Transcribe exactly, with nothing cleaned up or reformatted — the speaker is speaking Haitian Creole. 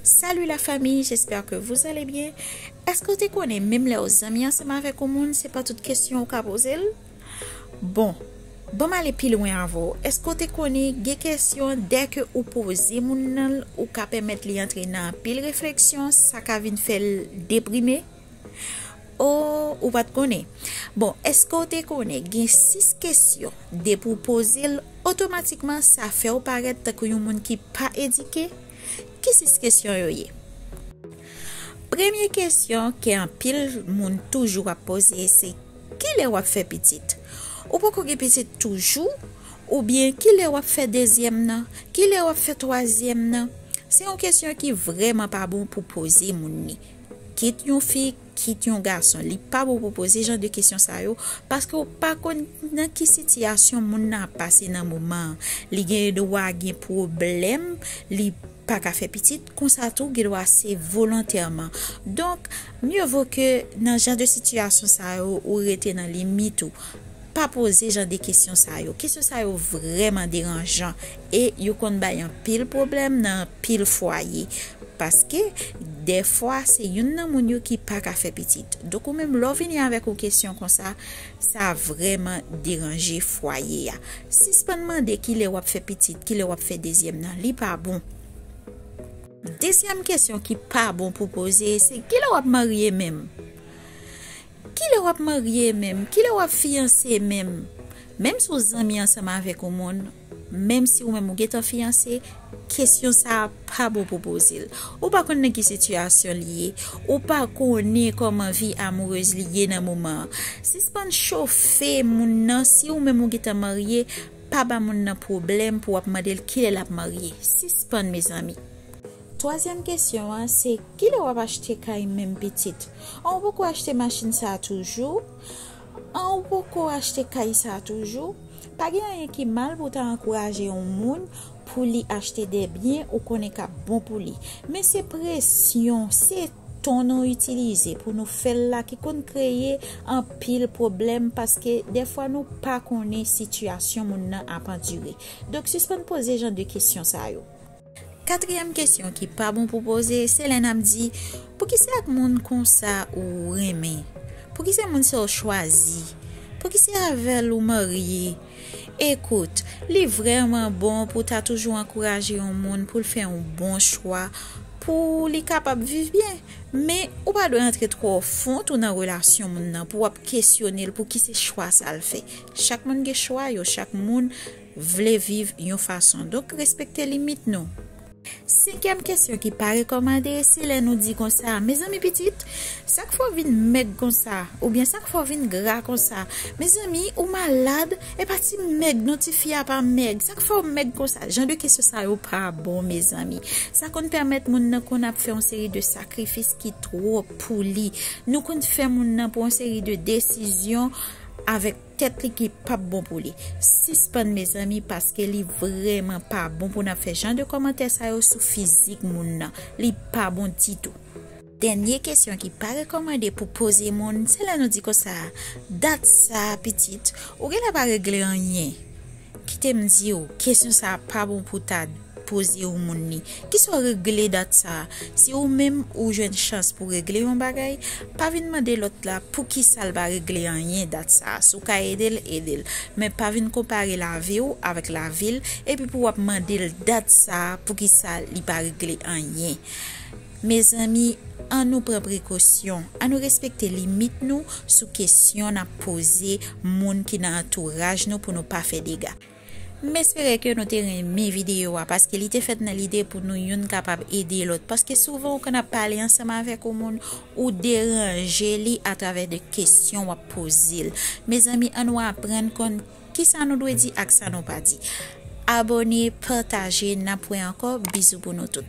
Salut la famille, j'espère que vous allez bien. Èske w te konnen menm lè w zanmi ansanm avèk yon moun, se pa tout kesyon ou ka poze l? Bon, ban m ale pi lwen avè w. Èske w te konnen gen kesyon dèke ou poze moun nan, ou ka pèmèt li antre nan anpil refleksyon, sa ka vin fè l deprime? Oh, ou pa t konnen? Bon, èske w te konnen gen sis kesyon, depi w poze l, otomatikman sa fè w parèt tankou yon moun ki pa edike? Ki sis kesyon yo ye? Premye kesyon ke anpil moun toujou ap poze se, kilè w ap fè pitit? Ou poko gen pitit toujou? Oubyen kilè w ap fè dezyèm nan? Kilè w ap fè twazyèm nan? Se yon kesyon ki vrèman pa bon pou poze moun ni. Kit yon fi, kit yon gason, li pa bon pou poze jan de kesyon sa yo, paske w pa konn nan ki sitiyasyon moun nan ap pase nan moman an. Li gen dwa gen pwoblèm, li pa ka fè pitit, konsa tou gen dwa se volontèman. Donk, mye vo ke nan jan de sitiyasyon sa yo, ou rete nan limit ou. Pa poze jan de kesyon sa yo. Kesyon sa yo vrèman deranjan e yo konn bay anpil pwoblèm nan anpil fwaye. Paske, dèfwa, se youn nan moun yo ki pa ka fè pitit. Donk, ou menm, lè w vini avèk yon kesyon konsa, sa vrèman deranje fwaye a. Sispann mande kilè w ap fè pitit, kilè w ap fè dezyèm nan. Li pa bon. Dezyèm kesyon ki pa bon pou poze, se kilè w ap marye menm? Kilè w ap marye menm? Kilè w ap fiyanse menm? Menm si w zanmi ansanm avèk yon moun, menm si ou menm ou gentan fiyanse, kesyon sa a pa bon pou poze l. Ou pa konn nan ki sitiyasyon li ye. Ou pa konnen kòman vi amourèz li ye nan moman an. Sispann chofe moun nan, si ou menm ou gentan marye, pa ba moun nan pwoblèm pou w ap mande l kilè l ap marye. Sispann, mezanmi. Twazyèm kesyon an, se kilè w ap achte kay menm pitit? An ou poko achte machin sa a toujou? An ou poko achte kay sa a toujou? Pa gen anyen ki mal pou w ta ankouraje yon moun pou li achte de byen ou konnen k ap bon pou li. Men se presyon, se ton nou itilize pou nou fè l la ki konn kreye anpil pwoblèm, paske dèfwa nou pa konnen sitiyasyon moun nan ap andire. Donk, sispann poze jan de kesyon sa yo. Katriyèm kesyon ki pa bon pou poze, se lè n ap di, pouki se ak moun konsa ou renmen? Pouki se moun sa w chwazi? Pouki se avè l ou marye? Ekout, li vrèman bon pou w ta toujou ankouraje yon moun pou l fè yon bon chwa, pou li kapab viv byen. Men, ou pa dwe antre twò fon tou nan relasyon moun nan pou w ap kesyone l pouki se chwa sa l fè. Chak moun gen chwa yo, chak moun vle viv yon fason. Donk, respekte limit nou. Senkyèm kesyon ki pa rekòmande, se lè nou di konsa, mezanmi pitit, sa k fè w vin mèg konsa? Oubyen sa k fè w vin gra konsa? Mezanmi, ou malad? E pa ti mèg non, tifi a pa mèg. Sa k fè w mèg konsa? Jan de kesyon sa yo pa bon, mezanmi. Sa konn pèmèt moun nan konn ap fè yon seri de sakrifis ki twòp pou li. Nou konn fè moun nan pran yon seri de desizyon avèk tèt li ki p ap bon pou li. Sispann, mezanmi, paske li vrèman pa bon pou n ap fè jan de kòmantè sa yo sou fizik moun nan. Li pa bon ditou. Dènye kesyon ki pa rekòmande pou poze moun, se lè nou di konsa, dat sa a, pitit, ou genlè pa regle anyen. Kite m di w, kesyon sa a pa bon pou ta poze yon moun li. Kisa w regle dat sa a? Si ou menm ou jwenn chans pou regle yon bagay, pa vin mande lòt la poukisa l pa regle anyen dat sa a. Si w ka ede l, ede l. Men pa vin konpare lavi w avèk lavi l, epi pou w ap mande l dat sa a, poukisa li pa regle anyen. Mezanmi, ann nou pran prekosyon, ann nou respekte limit nou sou kesyon n ap poze moun ki nan antouraj nou pou nou pa fè dega. M espere ke nou te renmen videyo a, paske li te fèt nan lide pou nou youn kapab ede lòt. Paske souvan ou konn ap pale ansanm avèk yon moun, ou deranje li atravè de kesyon w ap poze l. Mezanmi, ann nou aprann konn kisa nou dwe di ak sa nou pa di. Abòne, pataje, n ap wè ankò. Bizou pou nou tout.